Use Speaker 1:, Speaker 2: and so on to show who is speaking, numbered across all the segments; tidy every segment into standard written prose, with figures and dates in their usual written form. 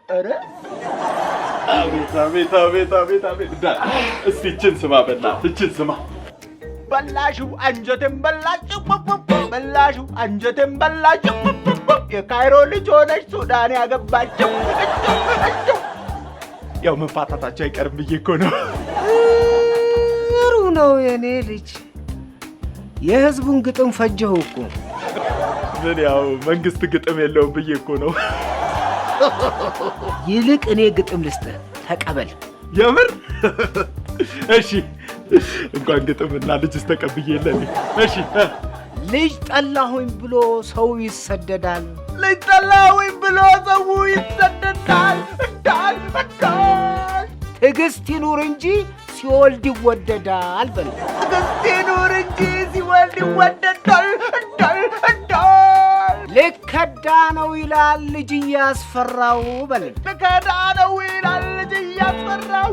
Speaker 1: ኧረ።
Speaker 2: አቤት አቤት አቤት አቤት አቤት! እስቲ ይችን ስማ፣ በእናትህ ይችን ስማ።
Speaker 1: በላሽው አንጀቴን በላሽው፣ በላሽው አንጀቴን በላሽው። የካይሮ ልጅ ሆነች ሱዳን ያገባችው።
Speaker 2: ያው መፋታታቸው አይቀርም ብዬ እኮ ነው።
Speaker 3: ጥሩ ነው የኔ ልጅ። የህዝቡን ግጥም ፈጀኸው እኮ።
Speaker 2: ምን ያው መንግስት ግጥም የለውም ብዬ እኮ ነው።
Speaker 3: ይልቅ እኔ ግጥም ልስጥህ፣ ተቀበል።
Speaker 2: የምር? እሺ፣ እንኳን ግጥምና ልጅስ ተቀብዬ የለ። እሺ።
Speaker 3: ልጅ ጠላሁኝ ብሎ ሰው ይሰደዳል።
Speaker 1: ልጅ ጠላሁኝ ብሎ ሰው ይሰደዳል። እንዳል እንዳል።
Speaker 3: ትዕግስት ይኑር እንጂ ሲወልድ ይወደዳል በል።
Speaker 1: ትዕግስት ይኑር እንጂ ሲወልድ ይወደዳል። እንዳል እንዳል።
Speaker 3: ልከዳ ነው ይላል ልጅ እያስፈራው በል።
Speaker 1: ልከዳ ነው ይላል ልጅ እያስፈራው።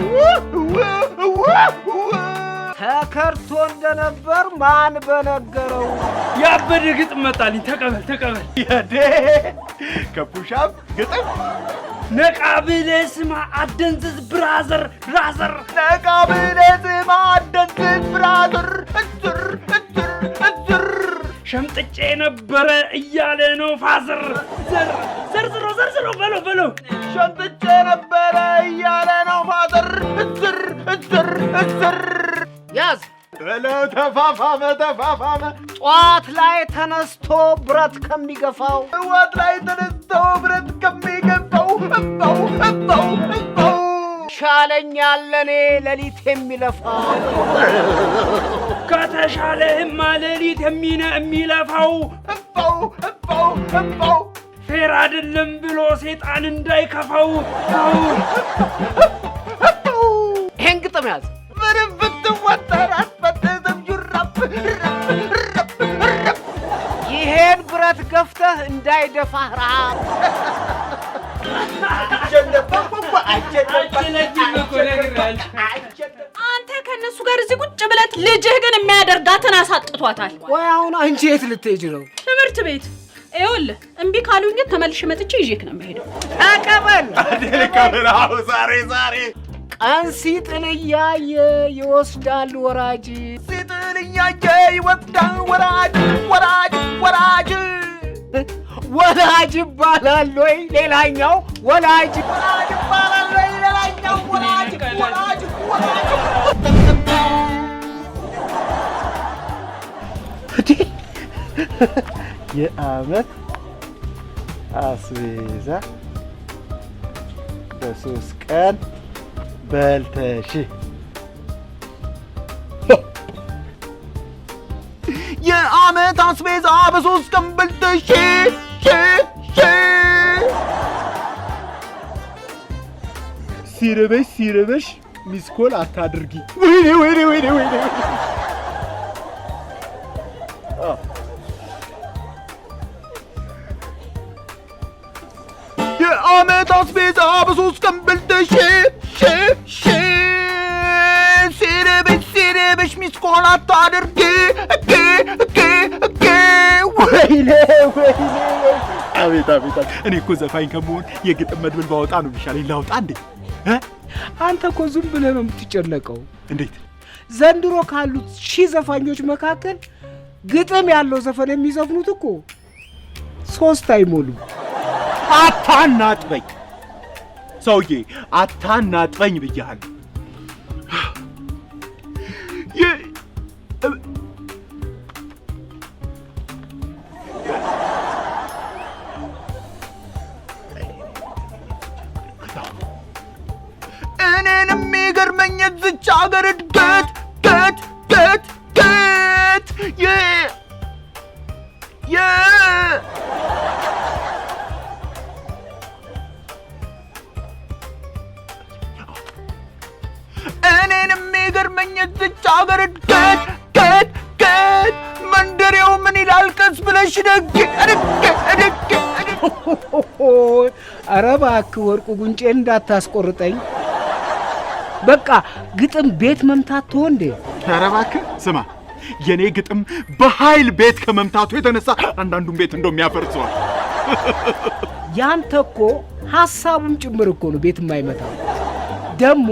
Speaker 3: ተከርቶ እንደነበር ማን በነገረው?
Speaker 4: ያበደ ግጥም መጣልኝ። ተቀበል ተቀበል።
Speaker 2: የዴ ከ push-up ግጥም።
Speaker 4: ነቃ ብለህ ስማ አደንዝዝ brother brother።
Speaker 1: ነቃ ብለህ ስማ አደንዝዝ brother እዝር እዝር እዝር።
Speaker 4: ሸምጥጬ ነበረ እያለ ነው father። ዘር ዘርዝሮ ዘርዝሮ በለው በለው።
Speaker 1: ሸምጥጬ ነበረ እያለ ነው father እዝር እዝር እዝር።
Speaker 3: ያዝ።
Speaker 2: በለው ተፋፋመ ተፋፋመ።
Speaker 3: ጧት ላይ ተነስቶ ብረት ከሚገፋው፣
Speaker 1: ጠዋት ላይ ተነስቶ ብረት ከሚገፋው እባው እባው እባው፣
Speaker 3: ይሻለኛል ለኔ ሌሊት የሚለፋው።
Speaker 4: ከተሻለህማ ሌሊት የሚለፋው
Speaker 1: እባው እባው እባው
Speaker 4: fair አይደለም ብሎ ሴጣን እንዳይከፋው።
Speaker 3: ይሄን ግጥም ያዝ።
Speaker 1: ምንም ብትወጠር አትበጥስም ሹራብ ረብ ረብ ረብ።
Speaker 3: ይሄን ብረት ገፍተህ እንዳይደፋህ ረሃብ።
Speaker 5: አንተ ከእነሱ ጋር እዚህ ቁጭ ብለህ ልጅህ ግን የሚያደርጋትን አሳጥቷታል።
Speaker 3: ቆይ አሁን አንቺ የት ልትሄጂ ነው?
Speaker 5: ትምህርት ቤት። ይኸውልህ እምቢ ካሉኝ ግን ተመልሼ መጥቼ ይዤክ ነው የምሄደው።
Speaker 3: ተቀበል።
Speaker 2: ልቀበል። አዎ ዛሬ ዛሬ።
Speaker 3: ቀን ሲጥል እያየ ይወስዳል ወራጅ።
Speaker 1: ሲጥል እያየ ይወስዳል ወራጅ ወራጅ ወራጅ።
Speaker 3: ወላጅ ይባላል ወይ ሌላኛው ወላጅ?
Speaker 1: ወላጅ ይባላል ወይ ሌላኛው ወላጅ ወላጅ ወላጅ።
Speaker 2: የአመት አስቤዛ በ3 ቀን በልተሽ።
Speaker 1: የአመት አስቤዛ በ3 ቀን በልተሽ ሺ ሺ።
Speaker 2: ሲርበሽ ሲርበሽ missed call አታድርጊ። ወይኔ ወይኔ ወይኔ ወይኔ!
Speaker 1: የአመት አስቤዛ በ3 ቀን በልተሽ ሺ ሺ። ሲርብሽ ሲርብሽ missed call አታድርጊ እ እ እ።
Speaker 2: ወይኔ ወይኔ! አቤት አቤት! እኔ እኮ ዘፋኝ ከመሆን የግጥም መድብል ባወጣ ነው የሚሻለኝ። ላውጣ እንዴ?
Speaker 3: አንተ እኮ ዝም ብለህ ነው የምትጨነቀው።
Speaker 2: እንዴት?
Speaker 3: ዘንድሮ ካሉት 1,000 ዘፋኞች መካከል ግጥም ያለው ዘፈን የሚዘፍኑት እኮ 3 አይሞሉም።
Speaker 2: አታናጥበኝ ሰውዬ፣ አታናጥበኝ ብያለሁ።
Speaker 1: እኔን የሚገርመኝ የዝች ሀገር እድገት ገት ገት ገት የ የ እኔን የሚገርመኝ የዝች ሀገር እድገት ገት ገት። መንደሬው ምን ይላል? ቀስ ብለሽ ደግ እድግ እድግ እድግ።
Speaker 3: ኧረ እባክህ ወርቁ ጉንጬን እንዳታስቆርጠኝ። በቃ ግጥም ቤት መምታት ትሆን እንዴ?
Speaker 2: ኧረ እባክህ ስማ፣ የኔ ግጥም በኃይል ቤት ከመምታቱ የተነሳ አንዳንዱን ቤት እንደውም ያፈርሰዋል።
Speaker 3: ያንተ እኮ ሐሳቡም ጭምር እኮ ነው ቤት የማይመታው። ደግሞ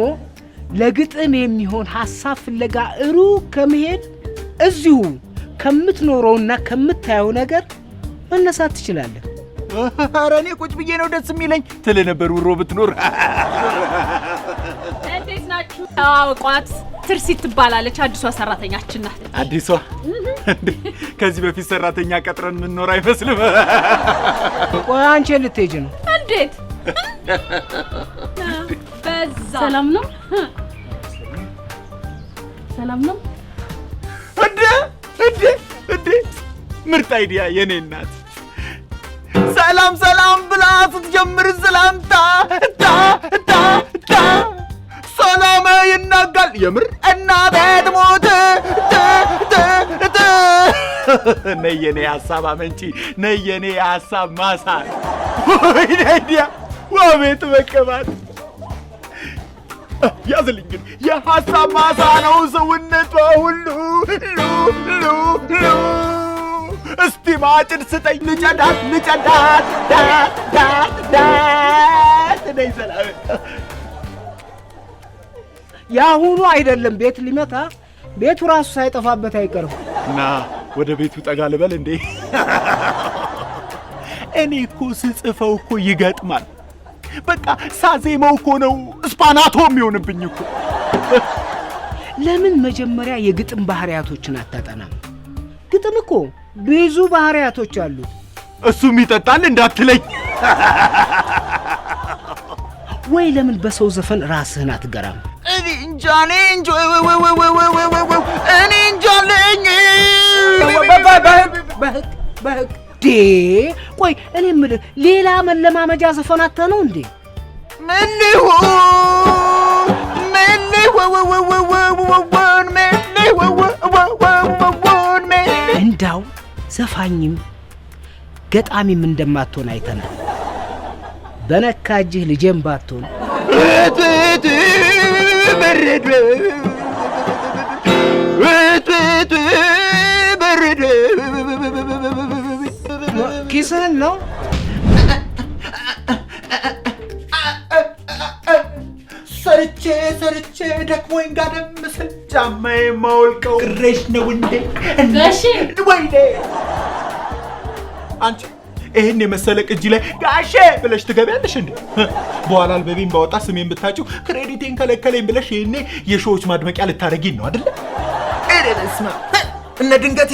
Speaker 3: ለግጥም የሚሆን ሐሳብ ፍለጋ ሩቅ ከመሄድ እዚሁ ከምትኖረውና ከምታየው ነገር መነሳት ትችላለህ።
Speaker 2: ኧረ እኔ ቁጭ ብዬ ነው ደስ የሚለኝ ትልህ ነበር ውሮ ብትኖር።
Speaker 5: እንዴት ናችሁ? ተዋወቋት፣ ትርሲት ትባላለች። አዲሷ ሰራተኛችን ናት።
Speaker 2: አዲሷ እንዴ? ከዚህ በፊት ሰራተኛ ቀጥረን የምንኖር አይመስልም።
Speaker 3: ቆይ አንቺ ልትሄጂ ነው?
Speaker 5: እንዴት በዛ። ሰላም ነው? ሰላም ነው?
Speaker 2: እንዴ እንዴ እንዴ! ምርጥ idea የኔ እናት። ሰላም ሰላም ብላ ስትጀምር ሰላምታ ታ ታ ታ ሰላም ይናጋል የምር እናቴ ትሙት ት ት ት። ነይ የኔ ሀሳብ አመንጪ፣ ነይ የኔ ሀሳብ ማሳ። ወይኔ idea! ዋቤት መቀባት ያዝልኝ ግን የሀሳብ ማሳ ነው ሰውነቷ ሁሉ ሉ ሉ ሉ። እስቲ ማጭድ ስጠኝ ልጨዳት ልጨዳት ዳት ዳት ዳት። ነይ ሰላም።
Speaker 3: የአሁኑ አይደለም ቤት ሊመታ ቤቱ ራሱ ሳይጠፋበት አይቀርም።
Speaker 2: እና ወደ ቤቱ ጠጋ ልበል እንዴ? እኔ እኮ ስጽፈው እኮ ይገጥማል። በቃ ሳዜመው እኮ ነው ስፓናቶ የሚሆንብኝ እኮ።
Speaker 3: ለምን መጀመሪያ የግጥም ባህሪያቶችን አታጠናም? ግጥም እኮ ብዙ ባህሪያቶች አሉት።
Speaker 2: እሱም ይጠጣል እንዳትለኝ።
Speaker 3: ወይ ለምን በሰው ዘፈን ራስህን አትገራም?
Speaker 1: እኔ እንጃ እኔ እንጃ እኔ እንጃ አለኝ።
Speaker 3: በህግ በህግ ዴ ቆይ እኔ የምልህ ሌላ መለማመጃ ዘፈን አጥተህ ነው እንዴ?
Speaker 1: ምን ልሁን ምን ልሁን ምን ልሁን ምን
Speaker 3: እንዳው ዘፋኝም ገጣሚም እንደማትሆን አይተናል። በነካ እጅህ ልጄም ባትሆን
Speaker 1: እትት በረዶ እትት በረዶ
Speaker 3: ኪስህን ነው።
Speaker 2: ሰርቼ ሰርቼ ደክሞኝ ጋደም ስል ጫማዬ የማወልቀው ቅሬሽ ነው እንዴ?
Speaker 5: ጋሼ!
Speaker 2: ወይኔ አንቺ ይህን የመሰለ ቅጂ ላይ ጋሼ ብለሽ ትገቢያለሽ እንዴ? በኋላ አልበሜን ባወጣ ስሜን ብታጪው credit ኤን ከለከለኝ ብለሽ ይሄኔ የ show ዎች ማድመቂያ ልታደርጊኝ ነው አይደለ?
Speaker 1: ኧረ በስመ አብ! እነ ድንገቴ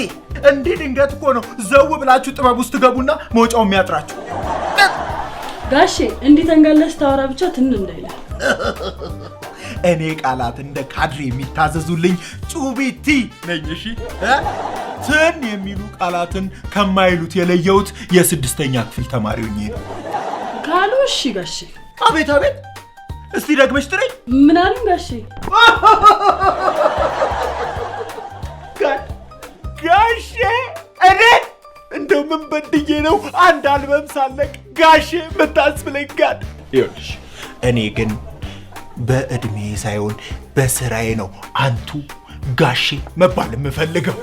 Speaker 2: እንዲህ ድንገት እኮ ነው ዘው ብላችሁ ጥበብ ውስጥ ትገቡና መውጫው የሚያጥራችሁ።
Speaker 6: ጋሼ እንዲህ ተንጋለህ ስታወራ ብቻ ትን እንዳይል።
Speaker 2: እኔ ቃላት እንደ ካድሬ የሚታዘዙልኝ ጩቢቲ ነኝ። እሺ እ? ትን የሚሉ ቃላትን ከማይሉት የለየሁት የስድስተኛ ክፍል ተማሪ ሆኜ ነው።
Speaker 6: ካሉ እሺ ጋሼ።
Speaker 2: አቤት አቤት! እስቲ ደግመሽ ጥረኝ።
Speaker 6: ምን አሉኝ ጋሼ?
Speaker 2: ጋሼ እኔ እንደው ምን በድዬ ነው አንድ አልበም ሳለቅ ጋሼ የምታስብለኝ? ጋድ ይኸውልሽ፣ እኔ ግን በእድሜ ሳይሆን በስራዬ ነው አንቱ ጋሼ መባል የምፈልገው።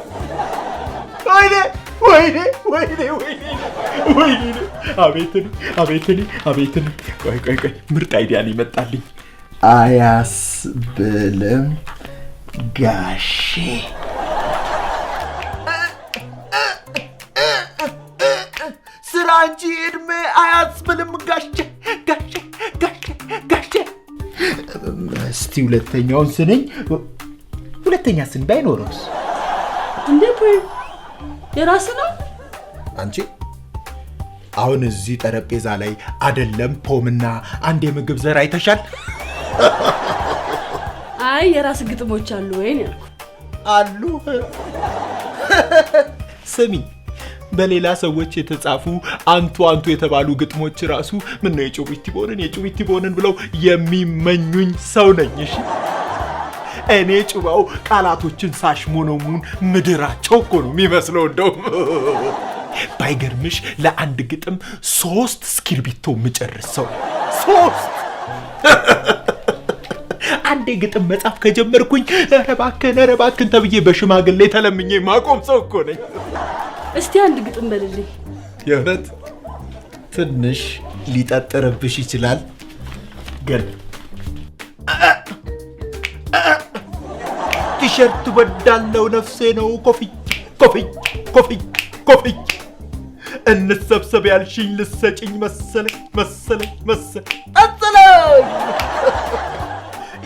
Speaker 2: ወይኔ ወይኔ ወይኔ ወይኔ ወይኔ! አቤት እኔ አቤት እኔ አቤት እኔ! ቆይ ቆይ ቆይ፣ ምርጥ idea ነው ይመጣልኝ።
Speaker 1: አያስብልም ጋሼ።
Speaker 2: ስራ እንጂ እድሜ አያስብልም ጋሼ ጋሼ ጋሼ ጋሼ። እስቲ ሁለተኛውን ስንኝ፣ ሁለተኛ ስን ባይኖረውስ?
Speaker 6: እንዴ poem የራስ ነው?
Speaker 2: አንቺ አሁን እዚህ ጠረጴዛ ላይ አደለም ፖምና አንድ የምግብ ዘር አይተሻል?
Speaker 6: አይ የራስ ግጥሞች አሉ ወይ ነው ያልኩት።
Speaker 2: አሉ። ስሚ፣ በሌላ ሰዎች የተጻፉ አንቱ አንቱ የተባሉ ግጥሞች ራሱ ምን ነው የጩቢቲ ቦንን የጩቢቲ ቦንን ብለው የሚመኙኝ ሰው ነኝ። እሺ እኔ ጩባው ቃላቶችን ሳሽሞነሙን ምድራቸው እኮ ነው የሚመስለው። እንደውም ባይገርምሽ ለአንድ ግጥም 3 እስክርቢቶ የምጨርስ ሰው ነኝ። 3 አንዴ ግጥም መጻፍ ከጀመርኩኝ ኧረ እባክህን ኧረ እባክህን ተብዬ በሽማግሌ ተለምኜ ማቆም ሰው እኮ ነኝ።
Speaker 6: እስቲ አንድ ግጥም በልልኝ።
Speaker 2: የእውነት? ትንሽ ሊጠጥርብሽ ይችላል፣ ግን ቲሸርት ወዳለው ነፍሴ ነው። ኮፍይ ኮፍይ ኮፍይ ኮፍይ እንሰብሰብ ያልሽኝ ልሰጭኝ መሰለኝ መሰለኝ መሰለኝ መሰለኝ።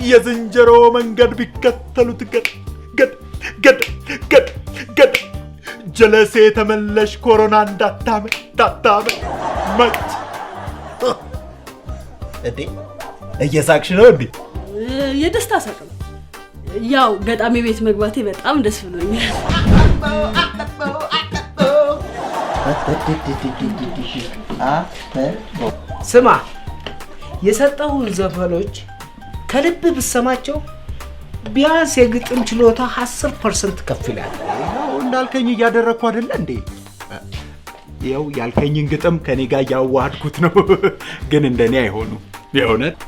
Speaker 2: የዝንጀሮ መንገድ ቢከተሉት ገድ ገድ ገድ ገድ ገድ ጀለሴ ተመለሽ ኮሮና እንዳታመ እንዳታመ መች እንዴ እየሳቅሽ ነው እንዴ?
Speaker 6: የደስታ ሳቅ ነው። ያው ገጣሚ ቤት መግባቴ በጣም ደስ ብሎኛል።
Speaker 3: ስማ፣ የሰጠውን ዘፈኖች ከልብ ብሰማቸው ቢያንስ የግጥም ችሎታ 10% ከፍ ይላል።
Speaker 2: ይኸው እንዳልከኝ እያደረግኩ አይደለ እንዴ? ይኸው ያልከኝን ግጥም ከኔ ጋር እያዋሃድኩት ነው፣ ግን እንደኔ አይሆኑም። የእውነት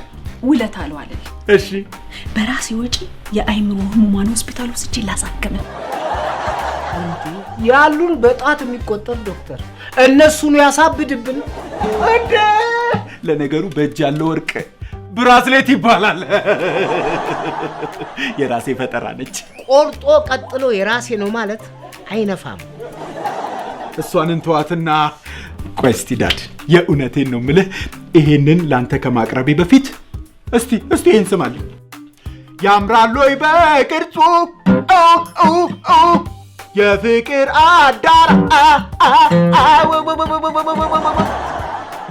Speaker 5: ውለታ አልዋለል።
Speaker 2: እሺ፣
Speaker 5: በራሴ ወጪ የአይምሮ ህሙማን ሆስፒታል ወስጄ ላሳክም።
Speaker 3: ያሉን በጣት የሚቆጠር ዶክተር እነሱን ያሳብድብን።
Speaker 2: እንዴ ለነገሩ በእጅ ያለው ወርቅ bracelet ይባላል። የራሴ ፈጠራ ነች።
Speaker 3: ቆርጦ ቀጥሎ የራሴ ነው ማለት አይነፋም።
Speaker 2: እሷን እንተዋትና ቆይ እስቲ dad፣ የእውነቴን ነው ምልህ፣ ይሄንን ላንተ ከማቅረቤ በፊት እስቲ እስቲ ይሄን ስማልኝ። ያምራል ወይ በቅርጹ ኦ ኦ ኦ የፍቅር አዳር አ አ አ ወ ወ ወ ወ ወ ወ ወ ወ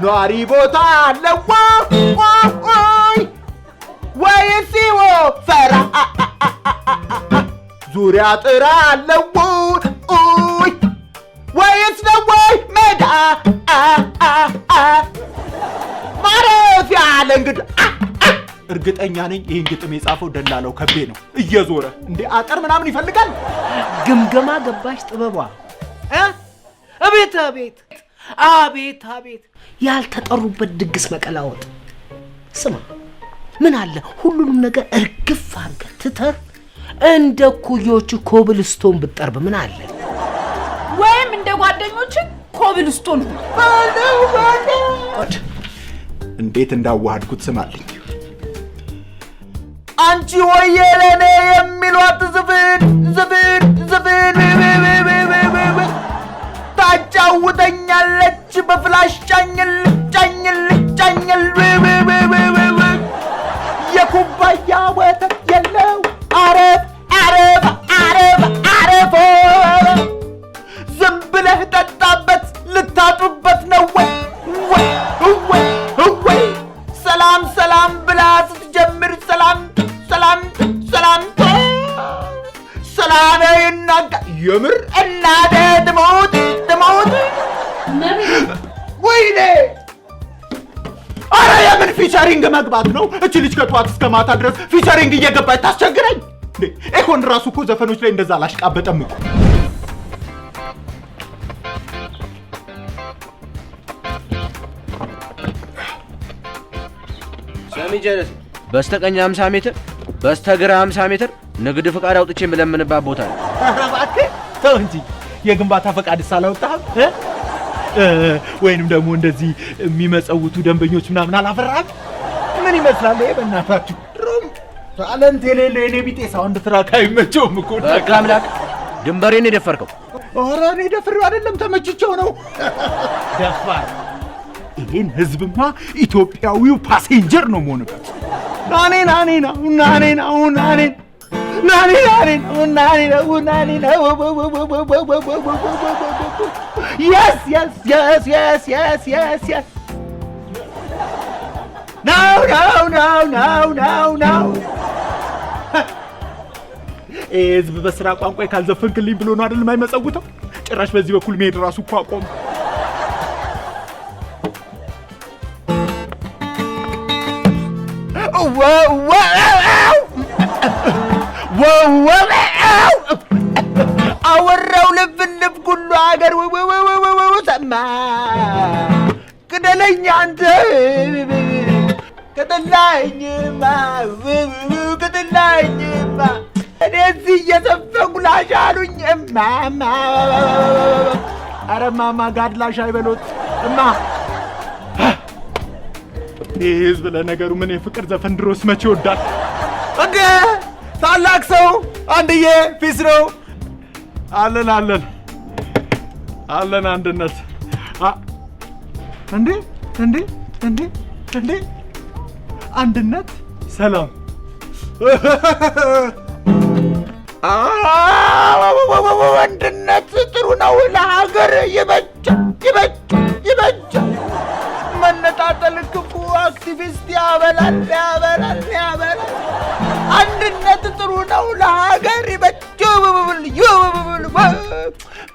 Speaker 2: ኗሪ ቦታ አለው ወይ ወይስ ፈራ ዙሪያ ጥራ አለው ወይስ ነው ወይ ሜዳ ማረፊያ ለእንግዳ? እርግጠኛ ነኝ ይህን ግጥም የጻፈው ደላላው ከቤ ነው። እየዞረ እንዴ አጥር ምናምን ይፈልጋል።
Speaker 3: ግምገማ ገባሽ ጥበቧ እ አቤት አቤት አቤት አቤት ያልተጠሩበት ድግስ መቀላወጥ። ስማ፣ ምን አለ ሁሉንም ነገር እርግፍ አድርገህ ትተህ እንደ ኩዮቹ ኮብልስቶን ብትጠርብ ምን አለ?
Speaker 5: ወይም እንደ ጓደኞች ኮብልስቶን ሁን።
Speaker 2: እንዴት እንዳዋሃድኩት ስማልኝ። አንቺ ሆዬ ለኔ የሚሏት ዝፍን ዝፍን ዝፍን ታጫውተኛለች በ flash ጫኝል ጫኝል ጫኝል። የኩባያ ወተት የለው አረፍ አረፍ አረፍ አረፎ ዝም ብለህ ጠጣበት ልታጥብበት ነው ወይ ወይ ወይ ወይ ሰላም ሰላም ብላ ስትጀምር ሰላም ሰላም ሰላም ሰላም ይናጋ የምር እናቴ ትሞት ትሞት። ወይኔ አረ የምን featuring መግባት ነው? እቺ ልጅ ከጠዋት እስከ ማታ ድረስ featuring እየገባች ታስቸግረኝ። እንዴ ኤኮን ራሱ እኮ ዘፈኖች ላይ እንደዛ አላሽቃበጠም እኮ።
Speaker 7: ሰሚ ጀለስ፣ በስተቀኝ 50 ሜትር በስተግራ 50 ሜትር ንግድ ፍቃድ አውጥቼ የምለምንባት ቦታ ነው።
Speaker 2: ኧረ እባክህ ተው እንጂ፣ የግንባታ ፈቃድ ሳላወጣህም እ? ወይንም ደግሞ እንደዚህ የሚመጸውቱ ደንበኞች ምናምን አላፈራህም? ምን ይመስላል ይሄ? በእናታችሁ ድሮም talent የሌለው የኔ ቢጤ soundtrack አይመቸውም እኮ።
Speaker 7: በቃ አምላክ ድንበሬን የደፈርከው።
Speaker 2: ኧረ እኔ ደፍሬው አይደለም፣ ተመችቼው ነው። ደፋር ይሄን ህዝብማ ኢትዮጵያዊው ፓሴንጀር ነው መሆንበት። ናኔ ናኔ ናው ናኔ ናው ናኔ ናኔ ናኔ ናው ናኔ ናው ናኔ ናው yes yes yes yes yes yes yes no no no no no no። ይህ ህዝብ በስራ ቋንቋ ካልዘፈንክልኝ ብሎ ነው አይደል የማይመጸውተው? ጭራሽ በዚህ በኩል መሄድ ራሱ እኮ አቆመ። አወራው ልፍልፍ ሁሉ ሀገር ሰማ። ግደለኝ አንተ ቅጥላኝማ ቅጥላኝማ እኔ እዚህ እየዘፈንኩ ላሽ አሉኝ። እማማ ኧረ እማማ ጋድ ላሽ አይበሎት እማ። ይህ ህዝብ ለነገሩ ምን የፍቅር ዘፈን ድሮስ መቼ ይወዳል?
Speaker 1: እንዴ ታላቅ ሰው አንድዬ፣ peace ነው።
Speaker 2: አለን አለን አለን አንድነት። እንዴ እንዴ እንዴ እንዴ፣ አንድነት ሰላም።
Speaker 1: አንድነት ጥሩ ነው፣ ለሀገር ይበጃል ይበጃል ይበጃል። መነጣጠል ክፉ አክቲቪስት ያበላል ያበላል ያበላል። አንድነት ጥሩ ነው፣ ለሀገር ይበጃል።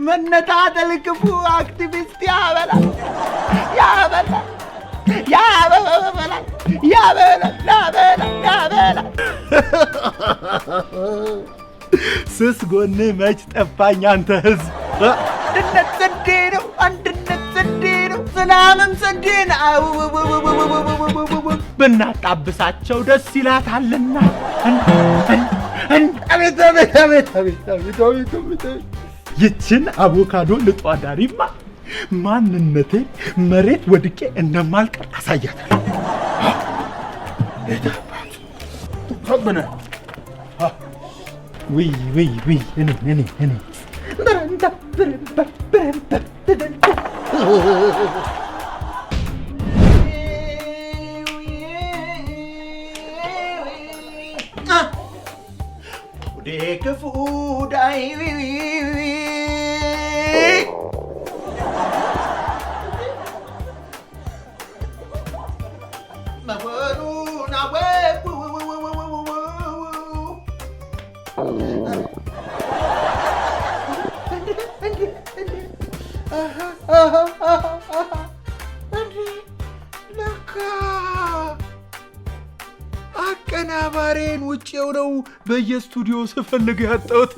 Speaker 1: መነጣጠል ክፉ አክቲቪስት ያበላል ያበላል ያበላል ያበላል ያበላል ያበላል።
Speaker 2: ስስ ጎን መች ጠፋኝ አንተ ህዝብ።
Speaker 1: አንድነት ጽዴ ነው። አንድነት ጽዴ ነው። ሰላምም ጽዴ ነው።
Speaker 2: ብናጣብሳቸው ደስ ይላታልና። አቤት አቤት አቤት አቤት አቤት አቤት አቤት! ይችን አቮካዶ ልጦ አዳሪማ ማንነቴ መሬት ወድቄ እንደማልቀር አሳያታለሁ። ውይ ውይ ውይ፣ እኔ እኔ እኔ
Speaker 1: ሆዴ ክፉ ዳይ። መሆኑን አወቅሁ። እንዴ ለካ
Speaker 2: አቀናባሪን ውጭው ነው በየስቱዲዮ ስፈልግ ያጣሁት።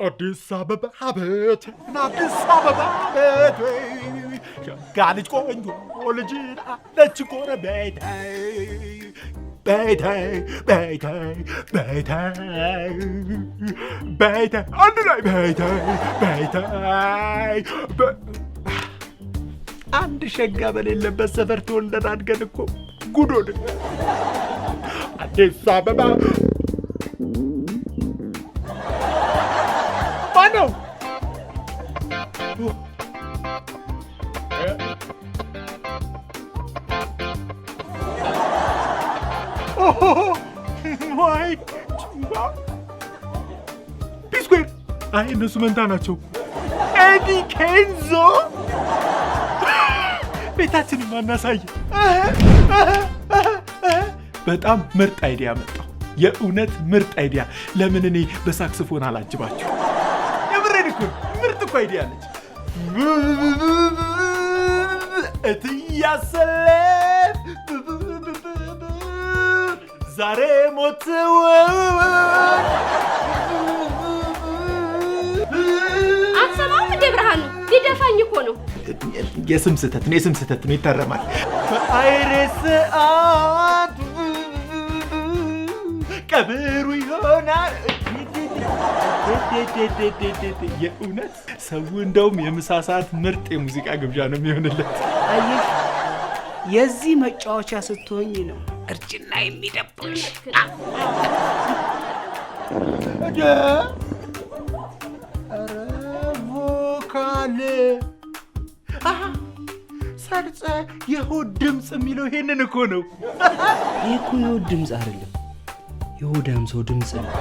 Speaker 2: አዲስ አበባ ቤት፣ አዲስ አበባ ቤት፣ ሸጋ ልጅ ቆንጆ ልጅ አለች ጎረቤቴ፣ ቤቴ ቤቴ ቤቴ ቤቴ፣ አንድ ላይ ቤቴ ቤቴ። አንድ ሸጋ በሌለበት ሰፈር ተወልደን አድገን እኮ ጉድ ሆንን። አዲስ አበባ ማነው? My P-Square። አይ እነሱ መንታ ናቸው። ኤዲ ኬንዞ ቤታችንን ማናሳይ። በጣም ምርጥ idea መጣው። የእውነት ምርጥ idea። ለምን እኔ በሳክስፎን አላጅባችሁ? የምሬን እኮ ነው። ምርጥ እኮ idea አለች። እትያሰለፍ ዛሬ ሞት።
Speaker 5: አትሰማውም እንዴ ብርሃኑ? ሊደፋኝ እኮ ነው።
Speaker 2: የስም ስህተት ነው፣ የስም ስህተት ነው፣ ይታረማል። በአይሬ ሰዓት ቀብሩ ይሆናል። የእውነት ሰው እንደውም የምሳ ሰዓት ምርጥ የሙዚቃ ግብዣ ነው የሚሆንለት።
Speaker 3: አየሽ፣ የዚህ መጫወቻ ስትሆኝ ነው እርጅና የሚደብርሽ።
Speaker 2: ኧረ vocal አሃ፣ ሰርጸ የሆድ ድምፅ የሚለው ይሄንን እኮ ነው።
Speaker 7: ይህ እኮ የሆድ ድምፅ አይደለም፣ የሆዳም ሰው ድምፅ ነው።